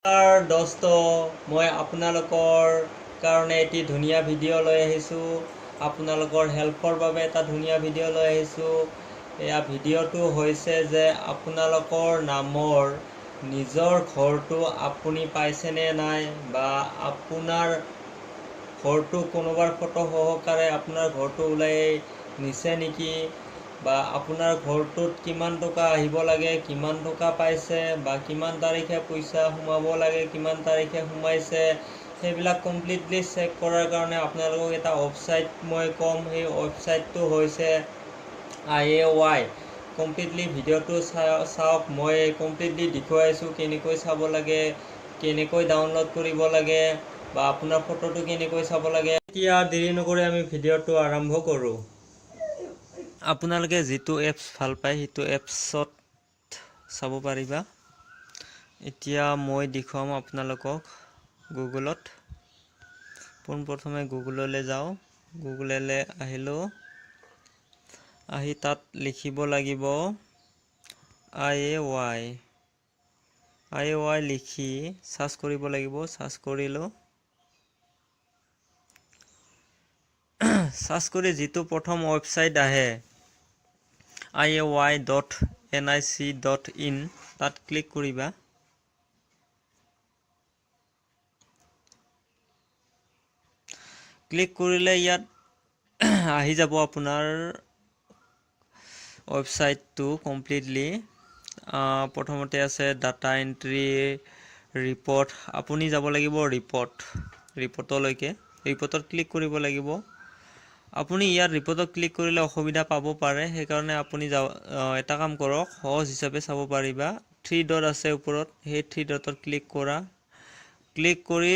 নমস্কাৰ দোস্ত, মই আপোনালোকৰ কাৰণে এটি ধুনীয়া ভিডিঅ' লৈ আহিছোঁ। আপোনালোকৰ হেল্পৰ বাবে এটা ধুনীয়া ভিডিঅ' লৈ আহিছোঁ। এয়া ভিডিঅ'টো হৈছে যে আপোনালোকৰ নামৰ নিজৰ ঘৰটো আপুনি পাইছেনে নাই, বা আপোনাৰ ঘৰটো কোনোবাৰ ফটো সহকাৰে আপোনাৰ ঘৰটো ওলাই নিছে নেকি, বা আপোনাৰ ঘৰটোত কিমান টকা আহিব লাগে, কিমান টকা পাইছে, বা কিমান তাৰিখে পইচা সোমাব লাগে, কিমান তাৰিখে সোমাইছে, সেইবিলাক কমপ্লিটলি চেক কৰাৰ কাৰণে আপোনালোকক এটা ৱেবছাইট মই ক'ম। সেই ৱেবছাইটটো হৈছে আই এ ৱাই। কমপ্লিটলি ভিডিঅ'টো চাওক, মই কমপ্লিটলি দেখুৱাইছোঁ কেনেকৈ চাব লাগে, কেনেকৈ ডাউনলোড কৰিব লাগে, বা আপোনাৰ ফটোটো কেনেকৈ চাব লাগে। এতিয়া দেৰি নকৰি আমি ভিডিঅ'টো আৰম্ভ কৰোঁ। আপোনালোকে যিটো এপছ ভাল পায়, সেইটো এপছত চাব পাৰিবা। এতিয়া মই দেখুৱাম আপোনালোকক গুগলত। পোনপ্ৰথমে গুগললৈ যাওঁ। গুগললৈ আহিলোঁ, আহি তাত লিখিব লাগিব I A Y. I A Y লিখি চাৰ্চ কৰিব লাগিব। চাৰ্চ কৰিলোঁ। চাৰ্চ কৰি যিটো প্ৰথম ৱেবছাইট আহে, iay.nic.in, তাত ক্লিক কৰিবা। ক্লিক কৰিলে ইয়াত আহি যাব আপোনাৰ ৱেবছাইটটো কমপ্লিটলি। প্ৰথমতে আছে ডাটা এণ্ট্ৰি ৰিপৰ্ট। আপুনি যাব লাগিব ৰিপৰ্টলৈকে। ৰিপৰ্টত ক্লিক কৰিব লাগিব। আপুনি ইয়াত ৰিপৰ্টত ক্লিক কৰিলে অসুবিধা পাব পাৰে। সেইকাৰণে আপুনি এটা কাম কৰক, সহজ হিচাপে চাব পাৰিবা। থ্ৰী ডট আছে ওপৰত, সেই থ্ৰী ডটত ক্লিক কৰা। ক্লিক কৰি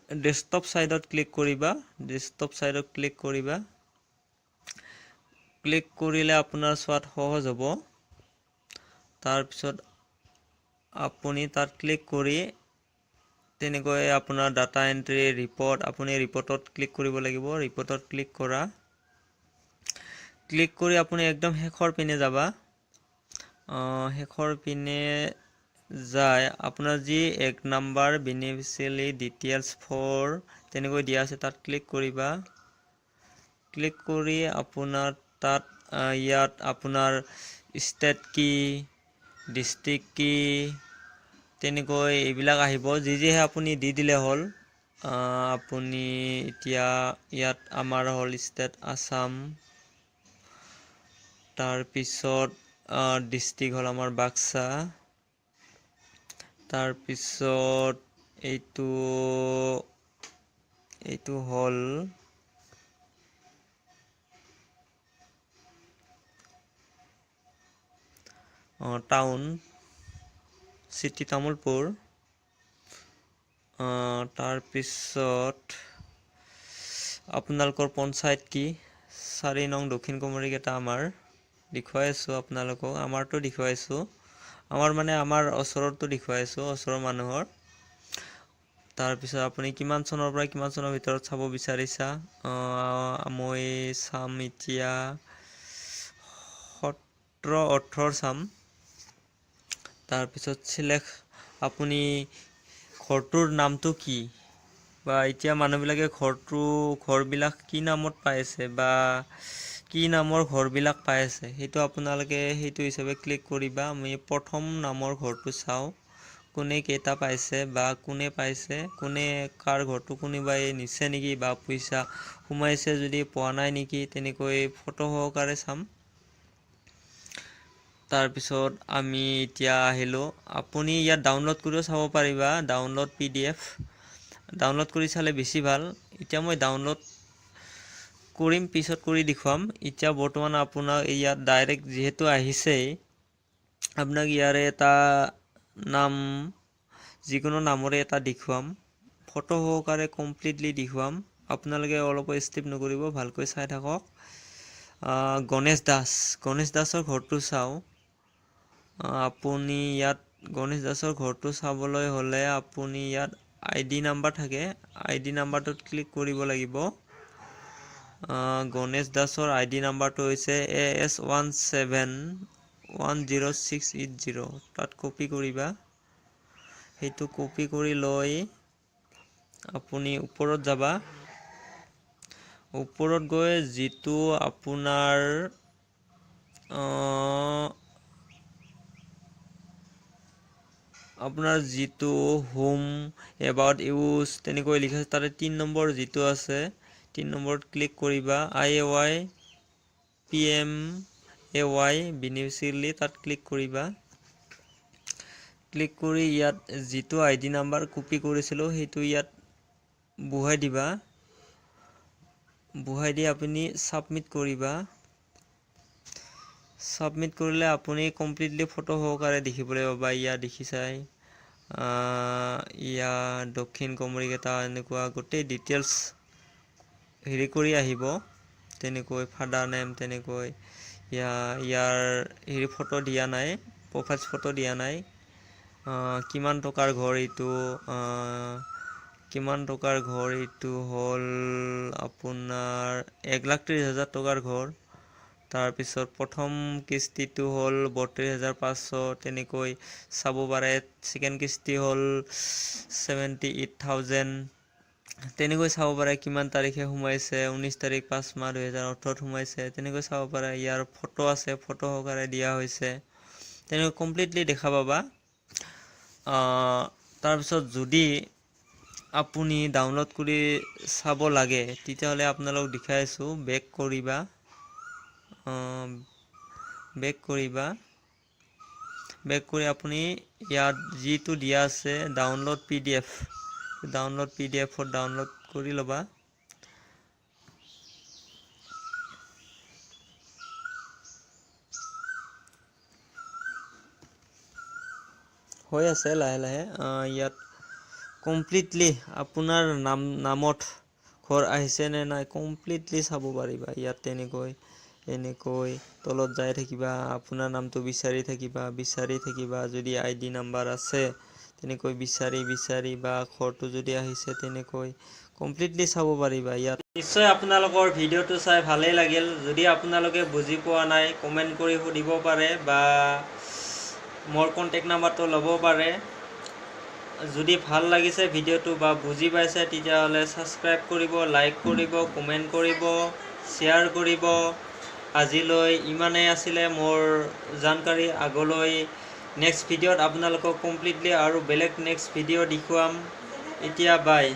ডেস্কটপ ছাইডত ক্লিক কৰিবা। ডেস্কটপ ছাইডত ক্লিক কৰিবা। ক্লিক কৰিলে আপোনাৰ চোৱাত সহজ হ'ব। তাৰপিছত আপুনি তাত ক্লিক কৰি তেনেকৈ আপোনাৰ ডাটা এণ্ট্ৰি ৰিপৰ্ট, আপুনি ৰিপৰ্টত ক্লিক কৰিব লাগিব। ৰিপৰ্টত ক্লিক কৰা। ক্লিক কৰি আপুনি একদম শেষৰ পিনে যাবা। শেষৰ পিনে যায় আপোনাৰ যি এক নাম্বাৰ বেনিফিচিয়েৰী ডিটেইলছ ফৰ তেনেকৈ দিয়া আছে, তাত ক্লিক কৰিবা। ক্লিক কৰি আপোনাৰ তাত ইয়াত আপোনাৰ ষ্টেট কি, ডিষ্ট্ৰিক্ট কি, তেনেকৈ এইবিলাক আহিব। যি যিহে আপুনি দি দিলে হ'ল। আপুনি এতিয়া ইয়াত আমাৰ হ'ল ষ্টেট আছাম, তাৰপিছত ডিষ্ট্ৰিক্ট হ'ল আমাৰ বাক্সা, তাৰপিছত এইটো হ'ল টাউন চিটি তামোলপুৰ। তাৰপিছত আপোনালোকৰ পঞ্চায়ত কি? 4 নং দক্ষিণ কুমাৰীকেইটা আমাৰ দেখুৱাই আছোঁ আপোনালোকক। আমাৰতো দেখুৱাইছোঁ, আমাৰ মানে আমাৰ ওচৰতো দেখুৱাইছোঁ, ওচৰৰ মানুহৰ। তাৰপিছত আপুনি কিমান চনৰ পৰা কিমান চনৰ ভিতৰত চাব বিচাৰিছা? মই চাম এতিয়া 17 18 চাম। তাৰপিছত চিলেক্ট, আপুনি ঘৰটোৰ নামটো কি, বা এতিয়া মানুহবিলাকে ঘৰবিলাক কি নামত পাই আছে বা কি নামৰ ঘৰবিলাক পাই আছে, সেইটো আপোনালোকে সেইটো হিচাপে ক্লিক কৰিবা। আমি প্ৰথম নামৰ ঘৰটো চাওঁ, কোনে কেইটা পাইছে বা কোনে পাইছে, কোনে কাৰ ঘৰটো কোনোবাই নিছে নেকি, বা পইচা সোমাইছে যদি পোৱা নাই নেকি, তেনেকৈ ফটো সহকাৰে চাম। তাৰপিছত আমি এতিয়া আহিলোঁ। আপুনি ইয়াত ডাউনলোড কৰিও চাব পাৰিবা। ডাউনলোড পিডিএফ, ডাউনলোড কৰি চালে বেছি ভাল। এতিয়া মই ডাউনলোড কৰিম, পিছত কৰি দেখুৱাম। এতিয়া বৰ্তমান আপোনাক ইয়াত ডাইৰেক্ট যিহেতু আহিছেই, আপোনাক ইয়াৰে এটা নাম, যিকোনো নামৰে এটা দেখুৱাম, ফটো সহকাৰে কমপ্লিটলি দেখুৱাম। আপোনালোকে অলপো স্কিপ নকৰিব, ভালকৈ চাই থাকক। গণেশ দাস, গণেশ দাসৰ ঘৰটো চাওঁ। আপুনি ইয়াত গণেশ দাসৰ ঘৰটো চাবলৈ হ'লে আপুনি ইয়াত আই ডি নাম্বাৰ থাকে, আই ডি নাম্বাৰটোত ক্লিক কৰিব লাগিব। গণেশ দাসৰ আই ডি নাম্বাৰটো হৈছে AS1710680। তাত কপি কৰিবা। সেইটো কপি কৰি লৈ আপুনি ওপৰত যাবা। ওপৰত গৈ যিটো আপোনাৰ আপোনাৰ যিটো হোম, এবাউট, ইউজ তেনেকৈ লিখা আছে, তাতে 3 নম্বৰ যিটো আছে 3 নম্বৰত ক্লিক কৰিবা। I A Y P M A Y beneficiary তাত ক্লিক কৰিবা। ক্লিক কৰি ইয়াত যিটো আই ডি নাম্বাৰ কপি কৰিছিলোঁ সেইটো ইয়াত বহাই দিবা। বহাই দি আপুনি ছাবমিট কৰিবা। ছাবমিট কৰিলে আপুনি কমপ্লিটলি ফটো সহকাৰে দেখিবলৈ পাবা। ইয়াত দেখিছাই, ইয়াত দক্ষিণ কমৰিকেইটা এনেকুৱা গোটেই ডিটেইলছ হেৰি কৰি আহিব। তেনেকৈ ফাদাৰ নেম, তেনেকৈ ইয়াৰ হেৰি ফটো দিয়া নাই, প্ৰফাইল ফটো দিয়া নাই। কিমান টকাৰ ঘৰ এইটো, কিমান টকাৰ ঘৰ এইটো হ'ল আপোনাৰ 1,30,000 টকাৰ ঘৰ। তাৰপিছত প্ৰথম কিস্তিটো হ'ল 32,500, তেনেকৈ চাব পাৰে। ছেকেণ্ড কিস্তি হ'ল 78,000, তেনেকৈ চাব পাৰে। কিমান তাৰিখে সোমাইছে, 19 তাৰিখ 5 মাহ 2018ত সোমাইছে, তেনেকৈ চাব পাৰে। ইয়াৰ ফটো আছে, ফটো সহকাৰে দিয়া হৈছে, তেনেকৈ কমপ্লিটলি দেখা পাবা। তাৰপিছত যদি আপুনি ডাউনলোড কৰি চাব লাগে তেতিয়াহ'লে আপোনালোক দেখাই আছোঁ। বেক কৰিবা, বেক কৰিবা। বেক কৰি আপুনি ইয়াত যিটো দিয়া আছে ডাউনলোড PDF, download PDF ত ডাউনলোড কৰি ল'বা। হৈ আছে লাহে লাহে। ইয়াত কমপ্লিটলি আপোনাৰ নামত ঘৰ আহিছে নে নাই কমপ্লিটলি চাব পাৰিবা। ইয়াত তেনেকৈ এনেকৈ তলত যাই থাকিবা, আপোনাৰ নামটো বিচাৰি থাকিবা, বিচাৰি থাকিবা। যদি আই ডি নাম্বাৰ আছে তেনেকৈ বিচাৰি বিচাৰি বা ঘৰটো যদি আহিছে তেনেকৈ কমপ্লিটলি চাব পাৰিবা। ইয়াত নিশ্চয় আপোনালোকৰ ভিডিঅ'টো চাই ভালেই লাগিল। যদি আপোনালোকে বুজি পোৱা নাই কমেণ্ট কৰি সুধিব পাৰে বা মোৰ কণ্টেক্ট নাম্বাৰটো ল'ব পাৰে। যদি ভাল লাগিছে ভিডিঅ'টো বা বুজি পাইছে তেতিয়াহ'লে ছাবস্ক্ৰাইব কৰিব, লাইক কৰিব, কমেণ্ট কৰিব, শ্বেয়াৰ কৰিব। আজিলৈ ইমানেই আছিলে মোৰ জানকাৰী। আগলৈ নেক্সট ভিডিঅ'ত আপোনালোকক কমপ্লিটলি আৰু বেলেগ নেক্সট ভিডিঅ' দেখুৱাম। এতিয়া বাই।